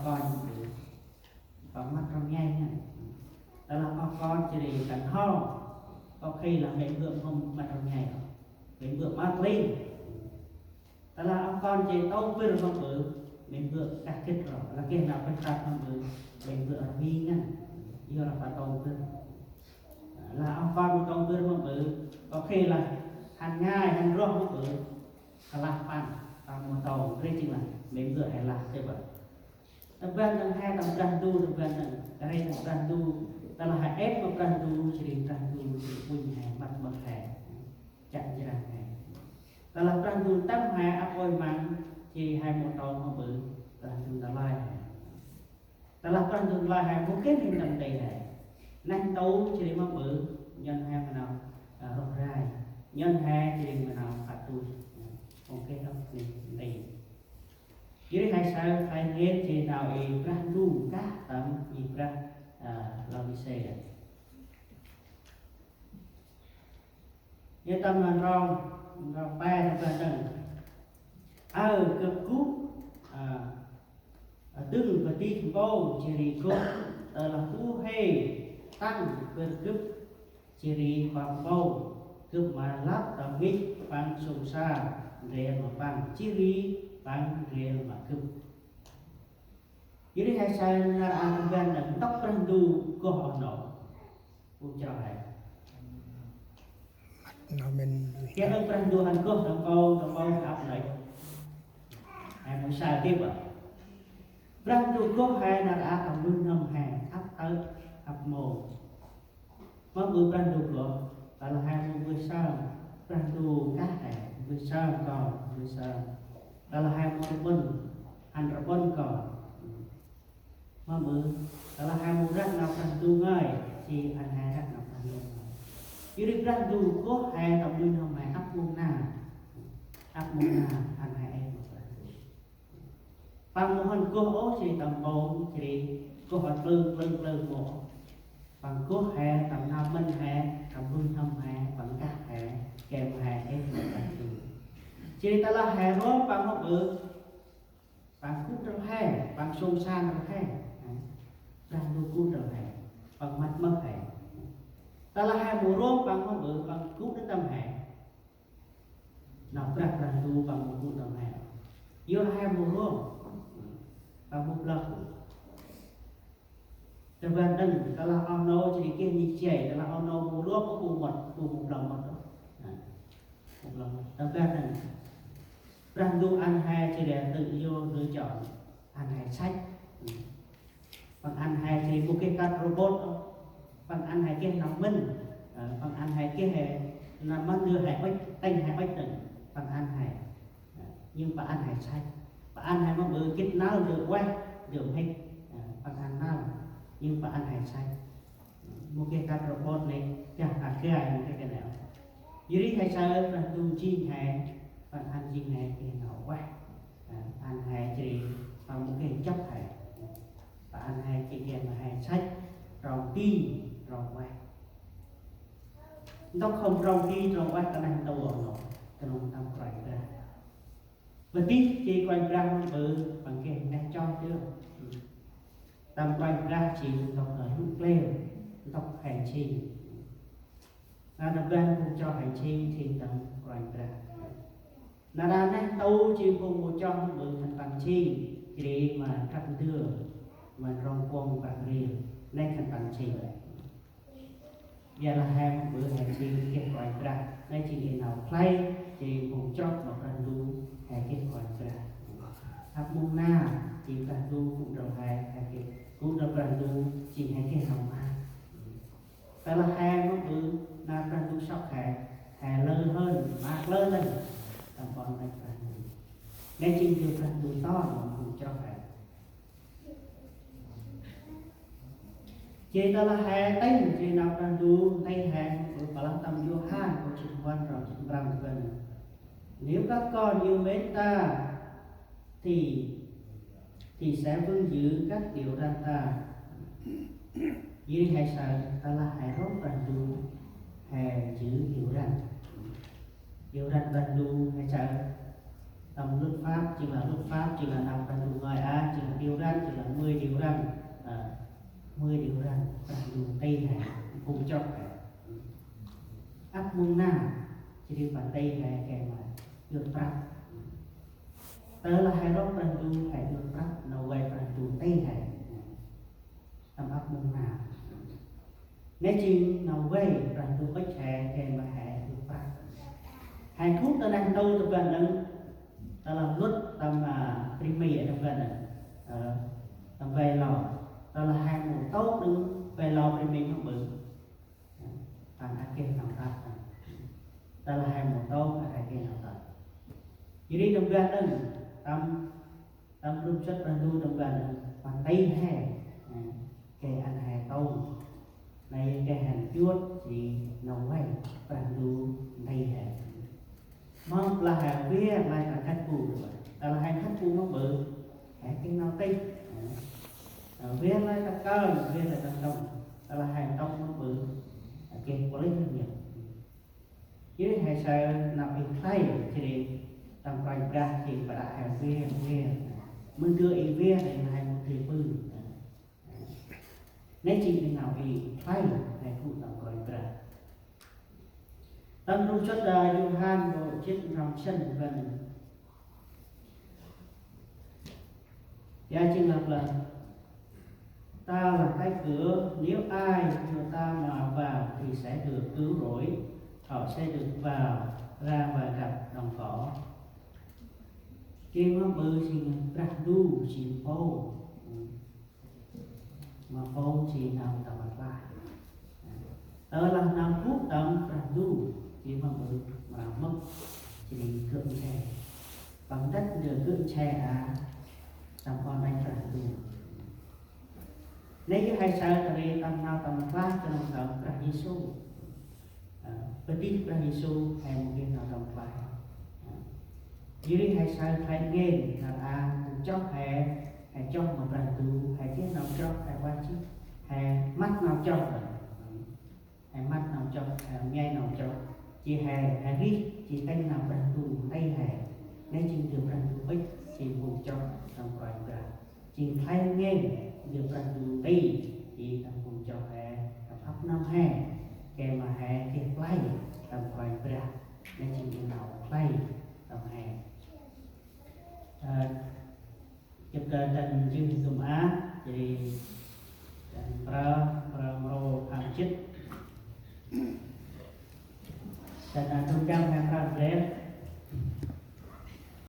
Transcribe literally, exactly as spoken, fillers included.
Kon, kon măt rŏng ngai ngăn. Tơlah oh kon jêh ri tăng hŏ, có khi lah mĭn bơ̆ mhâm măt rŏng ngai, mĭn bơ̆ măt ling. Tơlah oh kon jêh tông bĭr mhâm ƀư, mĭn bơ̆ kah gĭt ro, lah geh nau pơh tât mhâm ƀư, mĭn bơ̆ rmi ngăn. Yor lah pă tông bĭr. Lah oh kon mâu tông bĭr mhâm ƀư, có khi lah hăn ngai hăn roh mhâm ƀư, klah păng, păng mâu tông, rê jêng lah mĭn bơ̆ he lah tê bơ̆. Tơbăn nâng he tâm Brah Ndu, tơbăn nâng, rê tâm Brah Ndu, tơlah he êp ma Brah Ndu, jêh ri Brah Ndu, jêh ri pŭn he, măt mơh he, chă njrăng he. Tơlah Brah Ndu tâm he, ăp ôi măng, jêh ri he mâu tông mhâm ƀư, Brah Ndu nđa lơi he. Tơlah Brah Ndu nđa lơi he, mâu geh ri tâm nti he. Neh ntu jêh ri mhâm ƀư, nhŏn he ma nau, ơ, roh rai. Nhŏn he jêh ri ma nau phat tui. Mâu geh ôh neh nti. Jêh ri he saơ, he ngên jêh nau i Brah Ndu kah tâm i Brah, ơ, Laôđisê. Yơh tâm nau rŏng, nau pe tâm Brah Ndu. Aơ gâp gŭ, ơ, dâng padih mpông jêh ri gŏ, tơlah bu huê tăng bâr gâp jêh ri păng mpông, gâp ma lăp tâm ngih păng sông sa ndrel ma păng jêh ri păng ndrel ma gâp. Jêh ri he saơ nar aơ tâm ban nâng ntŭk Brah Ndu goh oh nô. Bu chroh he. Nau mĭn. Geh nâng Brah Ndu hăn goh tâm mpông, tâm mpông ăp nây. He mâu saơ tip ôh. Brah Ndu goh he nar aơ tâm nuih n'hâm he, ăp tơ̆, ăp mông. Mâm ƀư Brah Ndu goh, tơlah he mâu mbơh sơm, Brah Ndu kah he, mbơh sơm kon, mbơh sơm. Tơlah he mâu rƀŭn, hăn rƀŭn kon. Mâm ƀư, tơlah he mâu răk nau Brah Ndu ngơi, jêh hăn he răk nau Brah Ndu ngơi. Jêh ri Brah Ndu goh he tâm nuih n'hâm he ăp mông nau. Ăp mông nau, hăn he êp ma Brah Ndu. Păng mâu hăn goh ôh jêh ri tâm mpông, jêh ri goh hăn plơng, plơng, plơng mâu. Păng goh he tâm nau mĭn he, tâm nuih n'hâm he, păng kah he, kem he, êp ma Brah Ndu. Jêh ri tơlah he rom păng mâm ƀư, păng gŭ ndrel he, păng sông sa ndrel he. Brah Ndu gŭ ndrel he, păng măt mơh he. Tơlah he mâu rom păng mâm ƀư, păng gŭ ndrel tâm he. Nau Brah, Brah Ndu păng mâu gŭ tâm he. Yor he mâu rom. Păng mâu blao gŭ. Tâm ban nâng, tơlah oh nô jêh ri geh nhih jay, tơlah oh nô mâu rom, bu mât, bu mâu blao mât. Nă, mâu blao mât. Tâm ban nâng. Brah Ndu ăn he jêh ri tự do lựa chọn. Ăn he săch. Păng ăn he jêh ri mâu geh kơt robot ôh. Păng ăn he geh nau mĭn. Ơ, păng ăn he geh he, nau mât ndơ he ŭch, têng he ŭch đŏng. Păng ăn he. Ơ, nhưng păng ăn he săch. Păng ăn he mâm ƀư gĭt năl ndơ ueh, ndơ mhĭk. Ơ, păng ăn năl. Nhưng păng ăn he săch. Mâu geh kơt robot nê, gah ta gai mâu geh kơt nê. Jêh ri he saơ Brah Ndu jêng he, păng ăn jêng he geh nau ueh. Ơ, ăn he jêh ri, păng mâu geh jăp he. Păng ăn he jêh geh ma he săch, trong ti, trong ueh. Ntŭk khŏm trong ti, trong ueh ta neh ntu oh nô, knŏng tâm Kôranh Brah. Padih jêh Kôranh Brah mâm ƀư, păng geh neh chon dơm. Tâm Kôranh Brah jêng ntŭk, ơ, rŭ kleo, ntŭk he nsing. Nă, tâm ban phung chroh he nsing, nsing tâm Kôranh Brah. Nă, neh ntu jêng phung mâu chroh mâm ƀư khân păng nsing, jêh ri ma drăp ndơ, ma trong kuŏng băk ril, neh khân păng nsing. Yor lah he mâm ƀư he jêng geh Kôranh Brah. Nây jêng i nau khlay, jêng phung chroh ma Brah Ndu, he geh Kôranh Brah. Ăp mông nau, jêng Brah Ndu gŭ ndrel he, he geh. Gŭ ndrel Brah Ndu, jêng he geh nau mơak. Tơlah he mâm ƀư, nau Brah Ndu sŏk he, he lơ hơn, mơak lơ lơn. Tâm ƀon nây Brah Ndu. Nây jêng dơi Brah Ndu ton ma phung chroh he. Jêh tơlah he tĭng, jêh nau Brah Ndu tĭng he, ơ, păng lah tâm Yôhan, câu jê̆t puăn, trong jê̆t prăm bân. Nếu các con yêu mến ta, thì, thì sẽ vâng giữ các điều răn ta. Jêh ri he saơ, tơlah he rom Brah Ndu, he giữ điều răn. Điều răn Brah Ndu he saơ, Tâm luật pháp, jêng lah luật pháp, jêng lah nau Brah Ndu ngơi a, jêng lah điều răn, jêng lah mười điều răn. Ơ, mười điều răn, Brah Ndu nti he, phung chroh he. Ăp mông nau, jêh ri păng nti he gay ma dŭt prăp. Tơ lah he rŏng Brah Ndu, he dŭt prăp, nau vay Brah Ndu nti he. Tâm ăp mông nau. Nê jêng nau vay Brah Ndu ŭch he, gay ma he dŭt prăp. He gŭ ta neh ntu tâm ban nơh, tơ lah luật tâm, a, bri Mi tâm ban nơh. Ơ, tâm vay lo. Tơ lah he mâu tôk nơh vay lo bri Mi mâu ƀư. Păng ăt geh nau tât. Tơ lah he mâu tôk, ăt he geh nau tât. Jêh ri tâm ban nơh, tâm, tâm rŭp jât Brah Ndu tâm ban nơh, păng nti he, gay ăn he tông. Nây gay ăn dŭt, jêh ri nau vay Brah Ndu nti he. Mâm lah he vay, lah ta khât bu, tơ lah he khât bu mâu ƀư, he geh nau tih. Vay lah ta kơnh, vay lah ta ntŭng, tơ lah he ntŭng mâu ƀư, he geh pôlih rnhăk. Jêh ri he say nau i khlay, jêh ri tâm Kôranh Brah jêng ƀă đă he vay, vay. Mâu dơi i vay, he mâu dơi pư. Nê jêng nau i khlay, he gŭ tâm Kôranh Brah. Tâm rŭp jât, a, Yôhan, bôk jât, nrŏng sĭn, vân. Ya jêng lah, là: Ta là cái cửa, nếu ai theo ta mà vào thì sẽ được cứu rỗi, họ sẽ được vào, ra và gặp đồng cỏ. Jêng ma ƀư jêng Brah Ndu jêng pô. Ma pô jêng nau tâm rklaih. Tơ lah nau gŭ tâm Brah Ndu, jêh ma ƀư mra mâp, jêh ri gơ̆ nche. Păng ntĭt ndơ gơ̆ nche a, tâm Kon Brah Ndu. Nê yơh he say ta ri tâm nau tâm rklaih, knŏng tâm Brah Yêsu. Ơ, padih Brah Yêsu he mâu geh nau tâm rklaih. Ơ, jêh ri he say khlay ngên, nar a phung chroh he, he chroh ma Brah Ndu, he geh nau chroh, he ueh jêh, he măt nau chroh. He măt nau chroh, he mñai nau chroh. Jêh he, he rêh, jêh tĭng nau Brah Ndu nti he. Nê jêng ndơ Brah Ndu ŭch, jêng phung chroh tâm Kôranh Brah. Jêng khlay ngên, ndơ Brah Ndu nti, jêh tâm phung chroh he, tâm ăp nơm he, gay ma he geh play tâm Kôranh Brah. Nê jêng ndơ nau khlay tâm he. Ơ, jêh ta dăn jêng tŭm a, jêh ri dăn prơ, prơ mrô pham jât. Dăn a tŭm dăn he prơ bre.